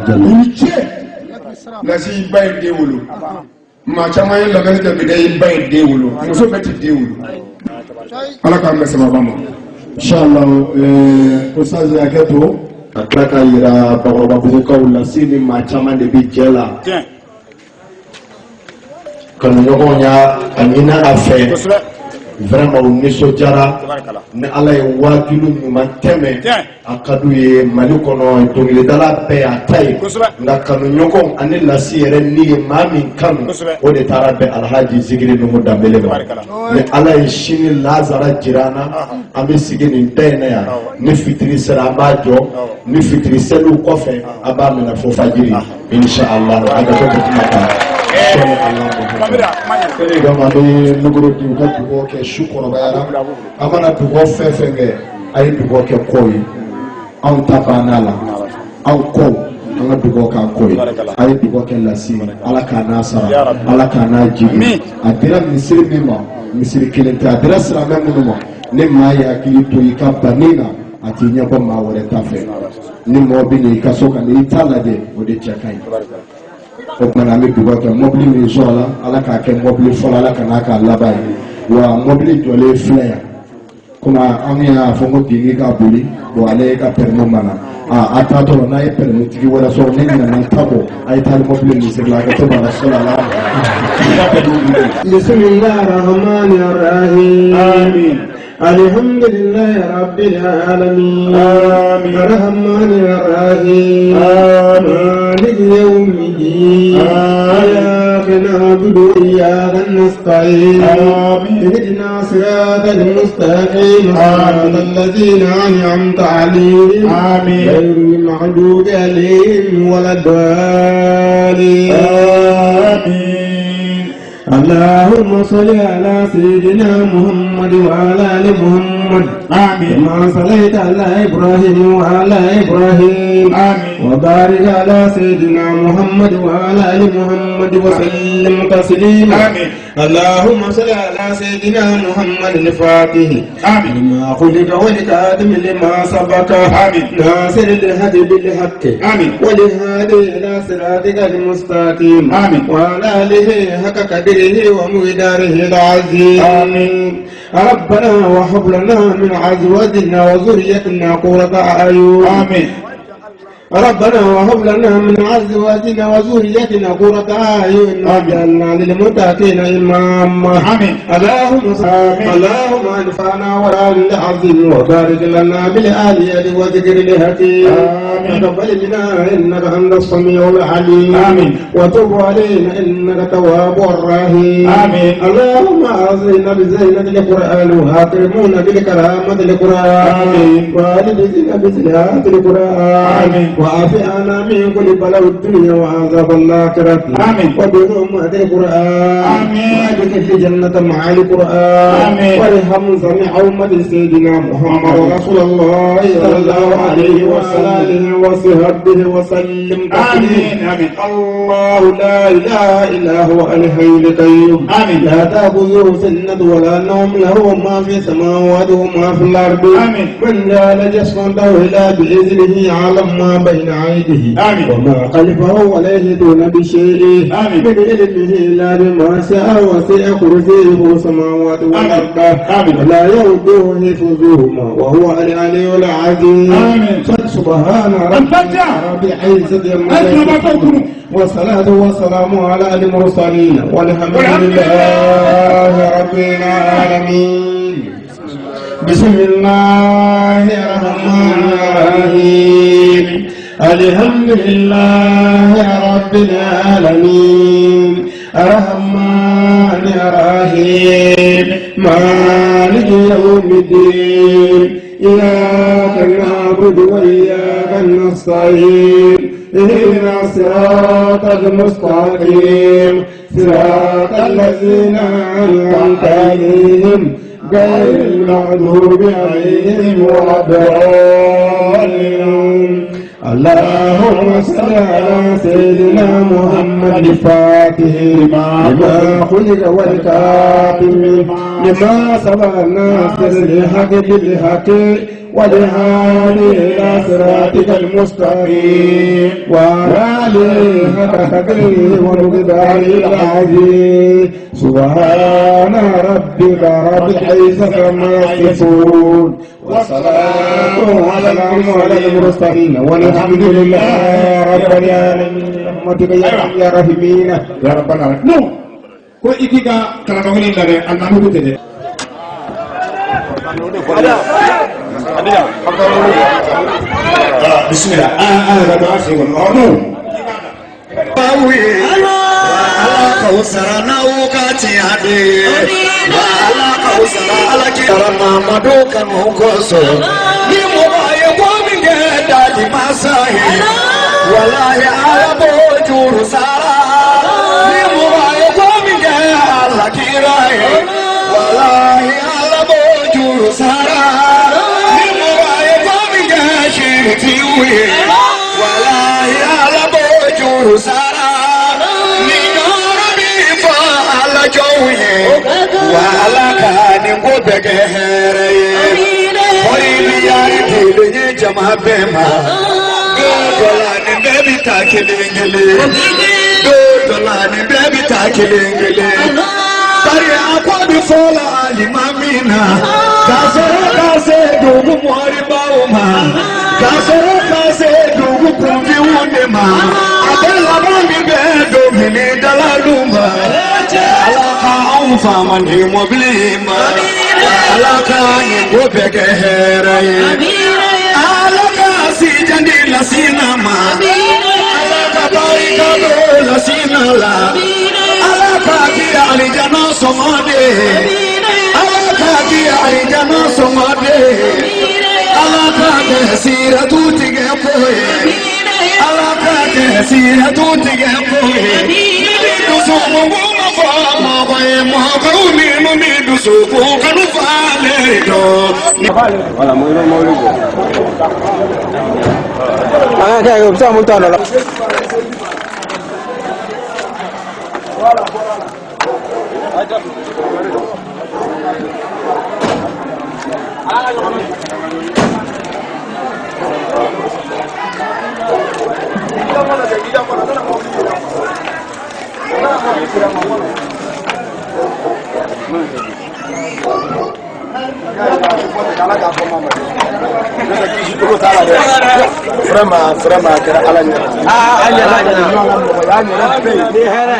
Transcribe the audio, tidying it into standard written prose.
Jalo. I ni ce. Lasi, i ba ye den wolo. Maa caman ye lamɛnni kɛ bi dɛ. I ba ye den wolo, muso bɛɛ ti den wolo. Ala k'an bɛn sababa ma. Inshallah, Ustaz, hakɛ to ka tila ka yira Bakɔrɔbabugukaw lasi ni maa caman de bi jɛ la. Kanuɲɔgɔnw y'a a ɲini a fɛ, vraiment u nisɔndiyara. Ni Ala ye waajulu ɲuman tɛmɛ, a ka d'u ye. Mali kɔnɔ, dɔnkilidala bɛɛ y'a ta ye, nka kanuɲɔgɔnw ani lasi yɛrɛ ni ye maa min kanu, o de taara bɛn Alhaji Zikiri Nuhu Danbele ma. Ni Ala ye sini lazara jira an na, an bɛ sigi nin da in na yan. Ni fitiri sera, an b'a jɔ. Ni fitiri seliw kɔfɛ, an b'a minɛ fo fajiri, inshallah. A ka to ka kuma kan sɔli ala Muhammad. Donc an bɛ micro di u ka dugawu kɛ. Su kɔrɔbayara, an mana dugawu fɛn fɛn kɛ, a ye dugawu kɛ kɔw ye. Anw ta banna la, anw kɔw, an ka dugawu k'an kɔ ye. A ye dugawu kɛ lasi ye. Ala k'a n'a sara, Ala k'a n'a jigi. A dira misiri min ma, misiri kelen tɛ, a dira silamɛ minnu ma. Ni maa ye hakili to i ka banni na, a t'i ɲɛbɔ maa wɛrɛ ta fɛ. Ni mɔgɔ bɛ n'i ka so ka n'i ta lajɛ, o de cɛ ka ɲi. O tuma na, an bɛ dugawu kɛ. Mɔbili min sɔrɔla, Ala k'a kɛ mɔbili fɔlɔ, Ala ka n'a k'a laban ye. Wa mɔbili jɔlen filɛ yan, komi an y'a fɔ ko genge ka boli bon, ale ka permis ma na. A taatɔ n'a ye permis tigi wɛrɛ sɔrɔ, ne ɲinɛna n ta kɔ, a ye taa ni mɔbili misiri la. A ka to la sɔrɔ la. بسم الله الرحمن الرحيم. آمين. الحمد لله رب العالمين. آمين. الرحمن الرحيم. آمين. مالك يوم الدين. آمين. إياك نعبد وإياك نستعين. آمين. اهدنا صراط المستقيم، صراط الذين أنعمت عليهم، آمين. غير المغضوب عليهم ولا الضالين. آمين. اللهم صل على سيدنا محمد وعلى آل محمد، آمين. كما صليت على إبراهيم وعلى إبراهيم، آمين. وبارك على سيدنا محمد وعلى آل محمد وسلم تسليما. آمين. اللهم صل على سيدنا محمد الفاتح آمين. لما خلق والخاتم لما سبق، آمين. ناصر الحق بالحق، آمين. والهادي إلى صراطك المستقيم، آمين. وعلى آله حق قدره ومقداره العظيم. آمين. ربنا وهب لنا من أزواجنا وذريتنا قرة أعين. آمين. ربنا وهب لنا من أزواجنا وذريتنا قرة أعين واجعلنا للمتقين إماما. آمين. اللهم آمين. اللهم انفعنا ولا العظيم وبارك لنا بالآية وذكر الحكيم. آمين. تقبل منا إنك أنت السميع العليم. آمين. وتب علينا إنك تواب الرحيم. آمين. اللهم أعزنا بزينة القرآن وأكرمونا بالكرامة القرآن، آمين. وألبسنا بزينة القرآن، آمين. وعافنا من كل بلاء الدنيا وعذاب الآخرة، آمين. وبحرمة القرآن، آمين. وأدخل الجنة مع القرآن، آمين. وارحم جميع أمة سيدنا محمد رسول الله صلى الله عليه وسلم وصحبه وسلم آمين. آمين. الله لا إله إلا هو الحي القيوم. آمين. لا تأخذه سنة ولا نوم، له ما في السماوات وما في الأرض. آمين. من لا يجسده إلا بإذنه، يعلم ما بين أيديه آمين. وما خلفه ولا يحيطون بشيء آمين. من علمه إلا بما شاء. وسع كرسيه السماوات والأرض، آمين. ولا يؤوده حفظهما وهو العلي العظيم. آمين. سبحان ربك الفاتحة. رب العزة عما أنت ما يصفون، تقولون. والصلاة والسلام على المرسلين، والحمد والحمد لله رب العالمين. بسم الله الرحمن الرحيم. الحمد لله رب العالمين، الرحمن الرحيم، مالك يوم الدين. إياك نعبد وإياك نستعين، اهدنا الصراط المستقيم، صراط الذين أنعمت عليهم، غير المغضوب عليهم ولا الضالين. اللهم صل على سيدنا محمد الفاتح لما خلق والكاتم لما سبق الناصر للحق بالحق والهادي إلى صراطك المستقيم وعلى آله حق قدره ومقداره العظيم سبحان ربك رب العزة عما يصفون وسلام على المرسلين والحمد لله رب العالمين رحمتك يا راحمين يا رب العالمين. Ko i k'i ka kalanbagoni labɛn alimami ko ten dɛ. Bisimila an yɛrɛ b'an sen kɔnɔ ɔ n'o. Ala k'aw sara n'aw ka tiɲɛ de ye. Ala k'aw sara Ala kira Mamadu kanu kosɔn. Ni mɔgɔ ye ko min kɛ dali masa ye, walahi Ala b'o juru sara. Ni mɔgɔ ye ko min kɛ Ala kira ye, walahi Ala b'o juru sara. Ni mɔgɔ ye ko min kɛ siritiw ye, walahi Ala b'o juru sara. Ni yɔrɔ min fɔ Ala jɔnw ye, wa Ala ka nin ko bɛɛ kɛ hɛrɛ ye. Hɔrɔnya kelen ye jama bɛɛ ma. Don dɔ la nin bɛɛ bɛ taa kelen kelen. Don dɔ la nin bɛɛ bɛ taa kelen kelen. Bari a ko bɛ fɔ la alimami na, k'a sɔrɔ ka se dugu mɔribaw ma, k'a sɔrɔ ka se dugu kunfinw de ma. A bɛ laban min bɛ dɔnkili dalalu ma. Ala k'anw faama ni mɔbili ma. Ala ka nin ko bɛɛ kɛ hɛrɛ ye. Ala ka sijan di lasina ma. Ala ka barika don lasina la. Ala ka di alijana sɔngɔ de. Ala ka di alijana sɔngɔ de. Ala ka kɛ siratu tigɛ ko ye. Ala ka kɛ siratu tigɛ ko ye. Ni dusukun ma fɔ mɔgɔ ye, mɔgɔw minnu ni dusukun kanu falen don. Voilà, mo bɛ mobili jɔ. An ka kɛ o bɛ se ka mobili ta nɔ la. Vraiment, vraiment, a kɛra Ala ɲɛna. Aa, a ɲɛna, a ɲɛna. Nɔgɔya ɲɛna bɛɛ ye. Ni hɛrɛ.